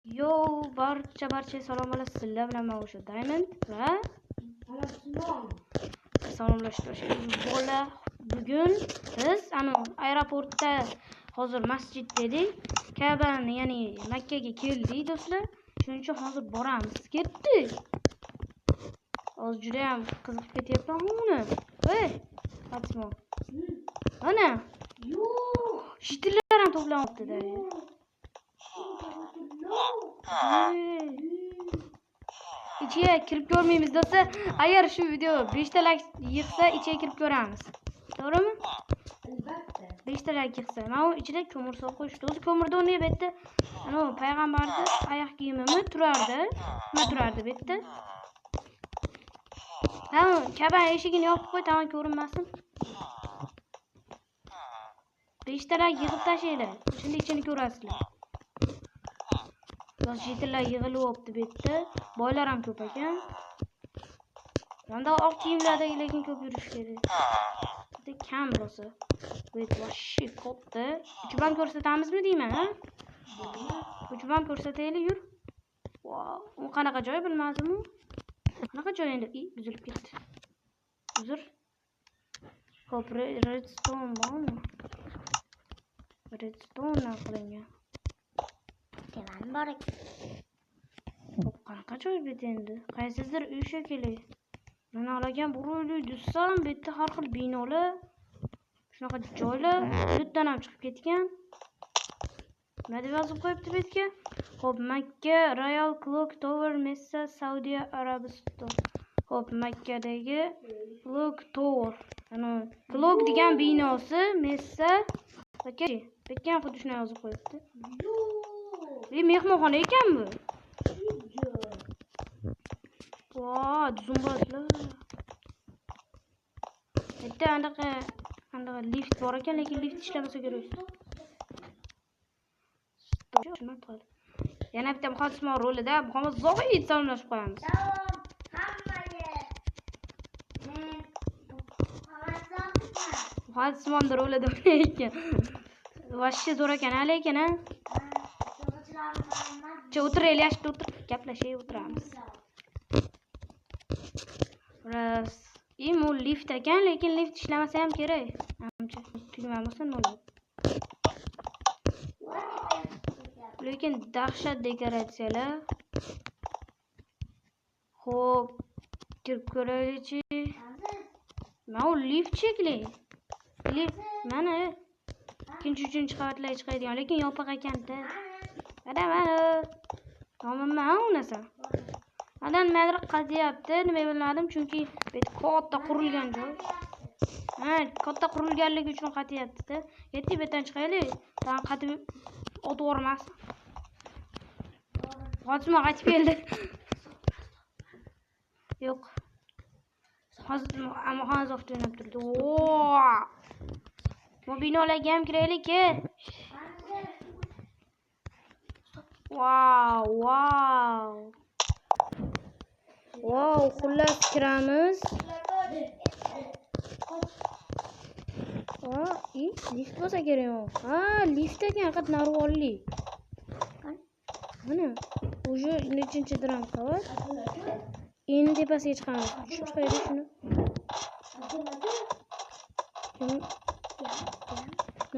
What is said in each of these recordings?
Yo, barcha salom olasizlar. Sizlar bilan men o'sha Diamond va salomlashib bola. Bugun biz ana aeroportda hozir masjid dedik. Ka'bani, ya'ni Makkaga keldik do'stlar. Shuning uchun hozir boramiz. Ketdik. Hozir juda ham qiziqib ketyapman uni. Ey, Fatima. Ana. Yo'q. Shitillar ham to'planyapti-da. Ichiga kirib ko'rmaymiz do'stlar. Agar shu video 5 ta like yig'sa, ichiga kirib ko'ramiz. To'g'rimi? Albatta. 5 ta like yig'sa. Mana u ichida ko'mir solib qo'yishdi. O'zi ko'mirda o'rniga bu yerda ana payg'ambarni oyoq kiyimimi turardi. Nima turardi bu yerda? Tamam, Ka'ba eshigini yopib qo'y, tamam ko'rinmasin. 5 ta like yig'ib tashlanglar. Shunda ichini ko'rasizlar. Masjidlar yig'ilyapti bu yerda. Boylar ham ko'p ekan. Manda oq kiyimlardagi lekin ko'p yurish kerak. Juda kam rosa. Bu yerda вообще katta. Uchib ham ko'rsatamizmi deyman, ha? Uchib ham ko'rsataylik, yur. Vau, u qanaqa joy bilmadim-u. Qanaqa joy endi? I, buzilib ketdi. Uzr. Xo'p, redstone bormi? Redstonedan qilingan. Tevan bor ekan. Xo'p, qanaqa joy bu yerda endi? Qaysidir uy shekilli. Mana olagan burilib desam, bu yerda har xil binolar, shunaqa joylar, bulutdan ham chiqib ketgan. Nima deb yozib qo'yibdi bu yerga? Xo'p, Makka Royal Clock Tower, Messa, Saudiya Arabiston. Xo'p, Makkadagi Clock Tower. Ana Clock degan binosi Messa. Bakka, bu yerga ham xuddi shunday yozib qo'yibdi. Yo'q. E, mehmonxona ekan bu. Joy. Vo, zumradlar. Bitta anaqa lift bor ekan, lekin lift ishlamasa kerak. Yana bitta Muhammad Usmon rolida Muhammad Zohid salomlashib qo'yamiz. Salom hammaga. Men Muhammad Zohidman. Muhammad Usmon rolida ekan. Вообще zo'r ekan, ha, lekin ha. Che, o'tiraylik, shu o'tirib gaplashib o'tiramiz. Ras. И bu lift ekan, lekin lift ishlamasa ham kerak. Ancha tugma bo'lsa nima bo'ladi? Lekin dahshat dekoratsiyalar. Xo'p, kirib ko'raylikchi. Mana u lift shekilli. Lift mana ikkinchi, uchinchi qavatlarga chiqadigan, lekin yopiq ekanda. Mana mana. Nomim nima u narsa? Mana nimadir qazyapti, nima bilmadim, chunki bu yerda katta qurilgan joy. Ha, katta qurilganligi uchun qatyapti-da. Ketdik, bu yerdan chiqaylik. Tag'in qatib otib yubormasin. Fotima qaytib keldi. Yo'q. Hozir Muhammad Zohid o'ynab turdi. Oo! Bu binolarga ham kiraylik, ke. Vau, vau. Vau, xullas kiramiz. Ha, i, lift bo'lsa kerak u. Ha, lift ekan, faqat narvolli. Mana, уже nechinchidir ham qavat. Endi tepasiga chiqamiz. Tushib chiqaylik shuni. Kim?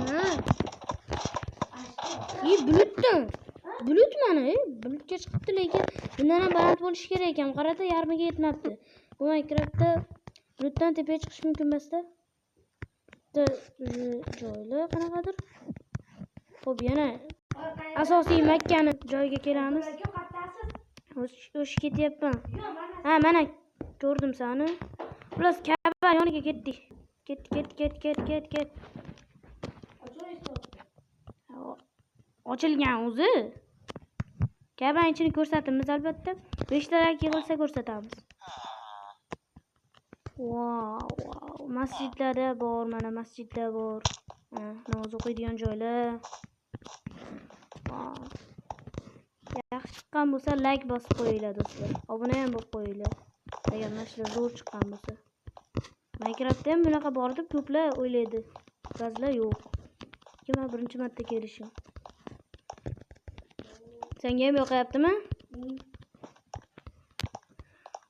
Ha. I, bulutdan. Bulut mana, bulutga chiqibdi, lekin bundan ham baland bo'lishi kerak ekan. Qarata, yarmiga yetmabdi. Bu Minecraftda bulutdan tepaga chiqish mumkin emasda. Bitta joylar qanaqadir. Xo'p, yana asosiy Makkani joyiga kelamiz. O'sha ketyapman. Ha, mana ko'rdim seni. Xullas, Ka'ba yoniga ketdik. Ket, ket, ket, ket, ket, ket. Ochilgan o'zi. Ka'bani ichini ko'rsatamiz albatta. 5 ta like yig'ilsa ko'rsatamiz. Vau, vau. Masjidlarda bor, mana masjidlar bor. Ha, namoz o'qiydigan joylar. Vau. Yaxshi chiqqan bo'lsa like bosib qo'yinglar do'stlar. Obuna ham bo'lib qo'yinglar. Agar mana shular zo'r chiqqan bo'lsa. Minecraftda ham bunaqa bor deb ko'plar o'ylaydi. Ba'zilar yo'q. Lekin men birinchi marta kelishim. Senga ham yoqyaptimi?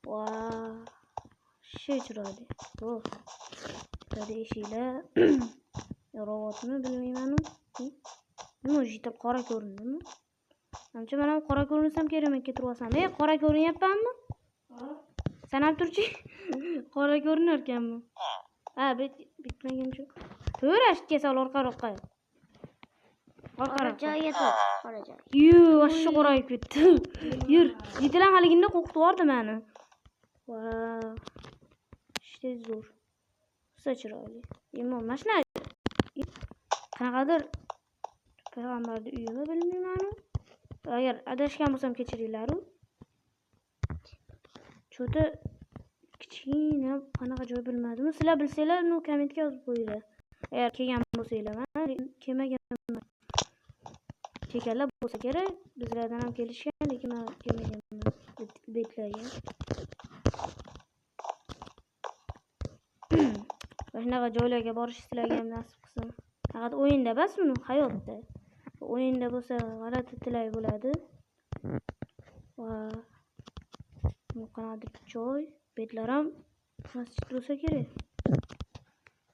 Vau. Shu chiroyli. Oh. Chiroyli eshiklar. Robotmi bilmayman-u. Nima juda qora ko'rindimi? Ancha men ham qora ko'rinsam kerak, men ketib olsam. Ey, qora ko'rinyapmanmi? Sen ham turchi. Qora ko'rinar ekanmi? Ha, bitmagan shu. Tur, ashitga sal orqaroqqa. Qora joyga tur, qora joy. Yu, vashsha qorayib ketdi. Yur, yetilan haliginda qo'rqitib yubordi meni. Vau. Ishte zo'r. Juda chiroyli. Imom, mana shuna qanaqadir payg'ambarning uyimi bilmayman-u. Agar adashgan bo'lsam kechiringlar-u. Cho'ta kichkina qanaqa joy bilmadim. Sizlar bilsanglar, uni kommentga yozib qo'yinglar. Agar kelgan bo'lsanglar, men kelmaganman. Kelganlar bo'lsa kerak, bizlardan ham kelishgan, lekin men kelmaganman betlarga. Va shunaqa joylarga borish sizlarga ham nasib qilsin. Faqat o'yinda emas, uni hayotda. O'yinda bo'lsa g'alati tilak bo'ladi. Va bu qanaqadir joy, betlar ham masjid bo'lsa kerak.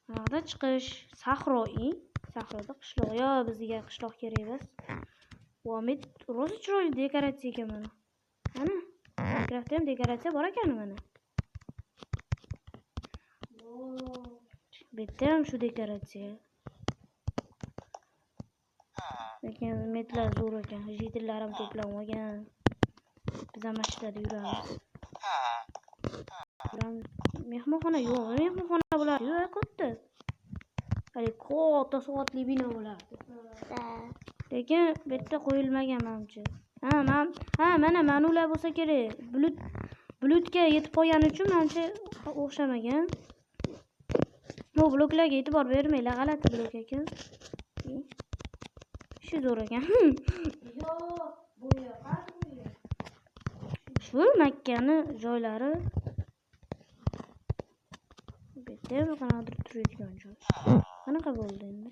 Qanaqada chiqish, sahro, sahroda qishloq. Yo, bizga qishloq kerak emas. Va met rosa chiroyli dekoratsiya ekan mana. Ana, Minecraftda ham dekoratsiya bor ekan mana. Bu yerda ham shu dekoratsiya. Lekin metlar zo'r ekan, jitillar ham to'planib olgan. Biz ham mana shu yerda yuramiz. Yuramiz. Mehmonxona yo'q, mehmonxona bo'lardi, yo'q, katta. Hali katta soatli bino bo'lardi. Lekin bu yerda qo'yilmagan menimcha. Ha, men, ha, mana mana ular bo'lsa kerak. Bulutga yetib qolgani uchun menimcha o'xshamagan. Bu bloklarga e'tibor bermanglar, g'alati blok ekan. Shu zo'r ekan. Yo'q, bu yoqqa. Shu Makkani joylari. Bu yerda ham qanaqadir turadigan joy. Qanaqa bo'ldi endi?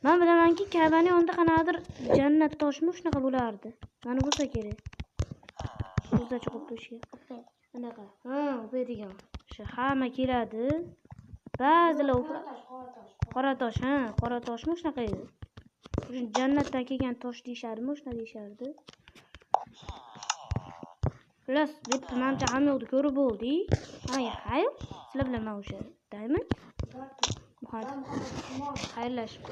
Men bilamanki, Ka'baning o'rnida qanaqadir jannat toshmi shunaqa bo'lardi. Mana bo'lsa kerak. O'zida chiqib turishga. Anaqa. Ha, o'padigan. Shu hamma keladi. Ba'zilar qora tosh, ha, qora toshmi shunaqa edi. Shu jannatdan kelgan tosh deyishardimi, shunaqa deyishardi. Xullas, bu yerda menimcha hamma yoqni ko'rib bo'ldik. Ha, xayr, sizlar bilan men o'sha Diamond. Muhammad xayrlashib.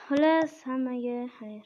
Xullas, hammaga xayr.